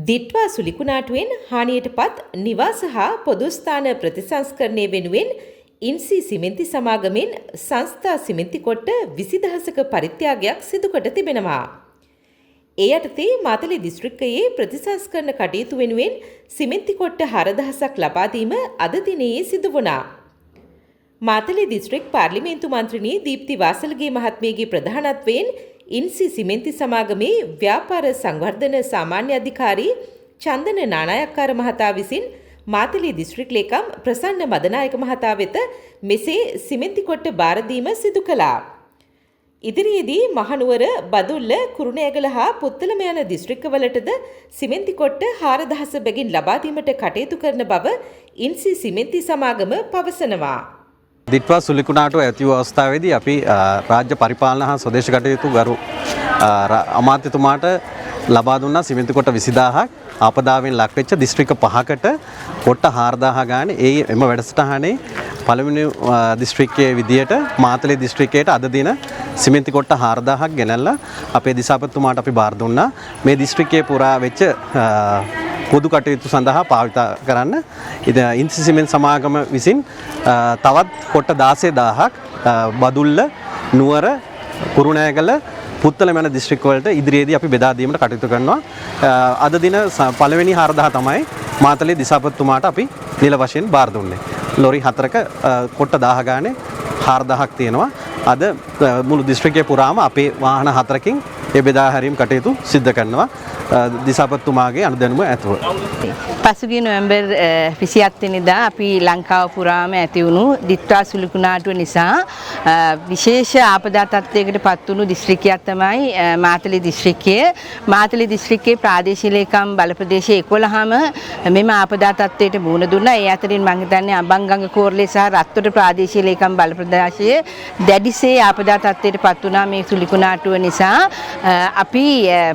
දිට්වා සුලිකුණාටුවෙන් හානියට පත් නිවාස හා පොදු ස්ථාන ප්‍රතිසංස්කරණය වෙනුවෙන් ඉන්සි සිමෙන්ති සමාගමෙන් සංස්ථා සිමෙන්ති කොට්ට 20,000ක පරිත්‍යාගයක් සිදු කොට තිබෙනවා. ඒ යටතේ මාතලේ දිස්ත්‍රික්කයේ ප්‍රතිසංස්කරණ කටයුතු වෙනුවෙන් සිමෙන්ති කොට්ට 4000ක් ලබා දීම අද දිනයේ සිදු වුණා. මාතලේ දිස්ත්‍රික් පාර්ලිමේන්තු මන්ත්‍රිණී දීප්ති වාසලගේ මහත්මියගේ ප්‍රධානත්වයෙන් ඉන්සි සිමෙන්ති සමාගමේ ව්‍යාපාර සංවර්ධන සාමාන්‍ය අධිකාරී චන්දන නානායක්කාර මහතා විසින් මාතලේ දිස්ත්‍රික් ලේකම් ප්‍රසන්න මදනායක මහතා වෙත මෙසේ සිමෙන්ති කොට්ට බාර දීම සිදු කළා. ඉදිරියේදී මහනුවර, බදුල්ල, කුරුණෑගල හා පුත්තලම යන දිස්ත්‍රික්කවලටද සිමෙන්ති කොට්ට 4000 බැගින් ලබා දීමට කටයුතු කරන බව ඉන්සි සිමෙන්ති සමාගම පවසනවා. දිට්වා සුලිකුණාටුව ඇති වූ අවස්ථාවේදී අපි රාජ්‍ය පරිපාලන හා ස්වදේශ කටයුතු ගරු අමාත්‍යතුමාට ලබා දුන්නා සිමෙන්ති කොට්ට 20,000ක්. ආපදාවෙන් ලක් වෙච්ච දිස්ත්‍රික්ක පහකට කොට්ට 4000 ගානේ ඒ එම වැඩසටහනේ පළවෙනි දිස්ත්‍රික්කයේ විදියට මාතලේ දිස්ත්‍රික්කයට අද දින සිමෙන්ති කොට්ට 4000ක් ගෙනල්ලා අපේ දිසාපතිතුමාට අපි බාර දුන්නා, මේ දිස්ත්‍රික්කයේ පුරා වෙච්ච පොදු කටයුතු සඳහා භාවිතා කරන්න. ඉතින් ඉන්සි සිමෙන්ති සමාගම විසින් තවත් කොට්ට 16,000ක් බදුල්ල, නුවර, කුරුණෑගල, පුත්තලම යන දිස්ත්‍රික් වලට ඉදිරියේදී අපි බෙදා දීමට කටයුතු කරනවා. අද දින පළවෙනි 4000 තමයි මාතලේ දිසාපතිතුමාට අපි නිල වශයෙන් බාර දුන්නේ. ලොරි හතරක කොට්ට 1000 ගානේ 4000ක් තියෙනවා. අද මුළු දිස්ත්‍රික්කය පුරාම අපේ වාහන හතරකින් ඒ බෙදා හැරීම් කටයුතු සිද්ධ කරනවා දිසාපතිතුමාගේ අනුදැනුම ඇතුව. පසුගිය නොවැම්බර් 27 වෙනිදා අපි ලංකාව පුරාම ඇති වුණු දිත්වා සුළුකුණාටුව නිසා විශේෂ ආපදා තත්ත්වයකට පත් වුණු දිස්ත්‍රික්කයක් තමයි මාතලේ දිස්ත්‍රික්කය. මාතලේ දිස්ත්‍රික්කයේ ප්‍රාදේශීය ලේකම් බල ප්‍රදේශ 11ම මෙම ආපදා තත්ත්වයට මුහුණ දුන්නා. ඒ අතරින් මං හිතන්නේ අඹංගඟ කෝරළේ සහ රත්වොට ප්‍රාදේශීය ලේකම් බල ප්‍රදේශය දැඩිසේ ආපදා තත්ත්වයට පත් වුණා මේ සුළුකුණාටුව නිසා. අපි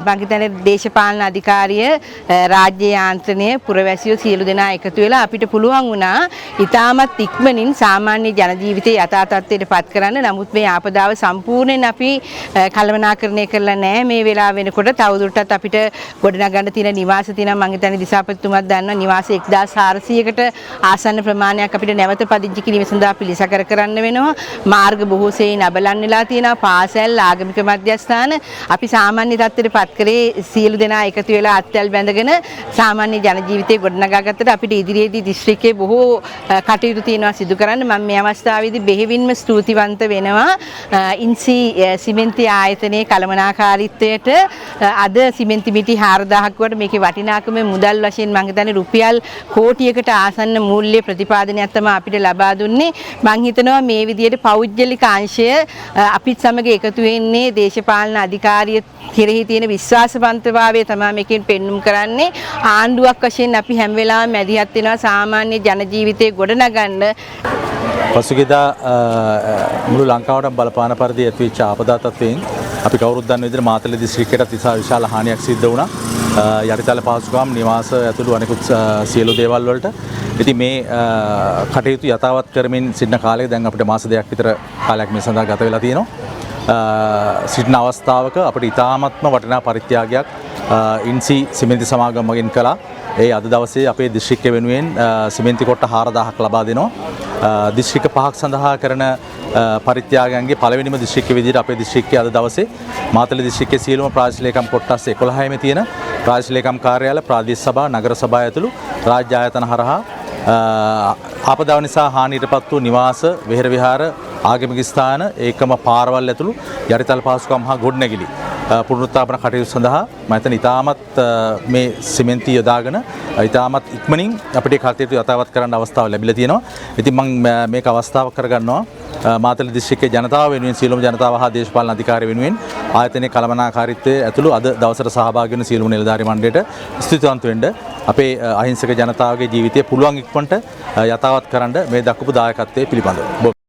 මං හිතන්නේ දේශපාලන අධිකාරිය, රාජ්‍ය යාන්ත්‍රණය, පුරවැසියෝ සියලු දෙනා එකතු වෙලා අපිට පුළුවන් වුණා ඉතාමත් ඉක්මනින් සාමාන්‍ය ජන ජීවිතය යථා තත්ත්වයට පත් කරන්න. නමුත් මේ ආපදාව සම්පූර්ණයෙන් අපි කළමනාකරණය කරලා නැහැ මේ වෙලාව වෙනකොට. තවදුරටත් අපිට ගොඩනගන්න තියෙන නිවාස තියෙනවා. මං හිතන්නේ දිසාපතිතුමත් දන්නවා නිවාස 1400කට ආසන්න ප්‍රමාණයක් අපිට නැවත පදිංචි කිරීම සඳහා පිළිසකර කරන්න වෙනවා. මාර්ග බොහෝ සෙයින් අබලන් වෙලා තියෙනවා. පාසල්, ආගමික මධ්‍යස්ථාන අපි සාමාන්‍ය තත්ත්වයට පත් කරේ සියලු දෙනා එකතු වෙලා අත්වැල් බැඳගෙන සාමාන්‍ය ජන ජීවිතය ගොඩනගා ගත්තට අපිට ඉදිරියේදී දිස්ත්‍රික්කයේ බොහෝ කටයුතු තියෙනවා සිදු කරන්න. මම මේ අවස්ථාවේදී බෙහෙවින්ම ස්තුතිවන්ත වෙනවා ඉන්සි සිමෙන්ති ආයතනයේ කළමනාකාරීත්වයට. අද සිමෙන්ති මිටි 4000ක් වට මේකේ වටිනාකම මුදල් වශයෙන් මං හිතන්නේ රුපියල් කෝටියකට ආසන්න මූල්‍ය ප්‍රතිපාදනයක් තමයි අපිට ලබා දුන්නේ. මං හිතනවා මේ විදියට පෞද්ගලික අංශය අපිත් සමග එකතු වෙන්නේ දේශපාලන අධිකාරිය කෙරෙහි තියෙන විශ්වාසවන්තභාවය තමයි මේකෙන් පෙන්눔 කරන්නේ. ආණ්ඩුවක් වශයෙන් අපි හැම වෙලාවෙම මැදිහත් වෙනවා සාමාන්‍ය ජන ජීවිතය ගොඩනගන්න. පසුගියදා මුළු ලංකාවටම බලපාන පරිදි ඇතිවෙච්ච ආපදා තත්ත්වයෙන් අපි කවුරුත් දන්න විදිහට මාතලේ දිස්ත්‍රික්කයටත් ඉතා විශාල හානියක් සිද්ධ වුණා. යටිතල පහසුකම්, නිවාස ඇතුළු අනෙකුත් සියලු දේවල් වලට. ඉතින් මේ කටයුතු යථාවත් කරමින් සිටින කාලයක දැන් අපිට මාස 2ක් විතර කාලයක් මේ සඳහා ගත වෙලා තියෙනවා. සිටින අවස්ථාවක අපිට ඉතාමත්ම වටිනා පරිත්‍යාගයක් ඉන්සි සිමෙන්ති සමාගම මගින් කළා. ඒ අද දවසේ අපේ දිස්ත්‍රික්කය වෙනුවෙන් සිමෙන්ති කොට්ට 4000ක් ලබා දෙනවා. දිස්ත්‍රික්ක පහක් සඳහා කරන පරිත්‍යාගයන්ගේ පළවෙනිම දිස්ත්‍රික්කය විදිහට අපේ දිස්ත්‍රික්කය අද දවසේ මාතලේ දිස්ත්‍රික්කයේ සියලුම ප්‍රාදේශීය ලේකම් කොට්ටාස් 11ෙම තියෙන ප්‍රාදේශීය ලේකම් කාර්යාල, ප්‍රාදේශ සභා, නගර සභා ඇතුළු රාජ්‍ය ආයතන හරහා ආපදාව නිසා හානියටපත් වූ නිවාස, වෙහෙර විහාර, ආගමික ස්ථාන, ඒකම පාරවල් ඇතුළු යටිතල පහසුකම් හා ගොඩනැගිලි පුනරුත්ථාපන කටයුතු සඳහා මම හිතන්නේ ඉතාමත් මේ සිමෙන්ති යොදාගෙන ඉතාමත් ඉක්මනින් අපිට ඒ කටයුතු යථාවත් කරන්න අවස්ථාව ලැබිලා තියෙනවා. ඉතින් මම මේක අවස්ථාවක් කරගන්නවා මාතලේ දිස්ත්‍රික්කයේ ජනතාව වෙනුවෙන්, සියලුම ජනතාව හා දේශපාලන අධිකාරිය වෙනුවෙන් ආයතනයේ කළමනාකාරීත්වයේ ඇතුළු අද දවසට සහභාගී වෙන සියලුම නිලධාරි මණ්ඩලයට ස්තුතිවන්ත වෙන්න, අපේ අහිංසක ජනතාවගේ ජීවිතය පුළුවන් ඉක්මනට යථාවත් කරන්න මේ දක්වපු දායකත්වයේ පිළිබඳව.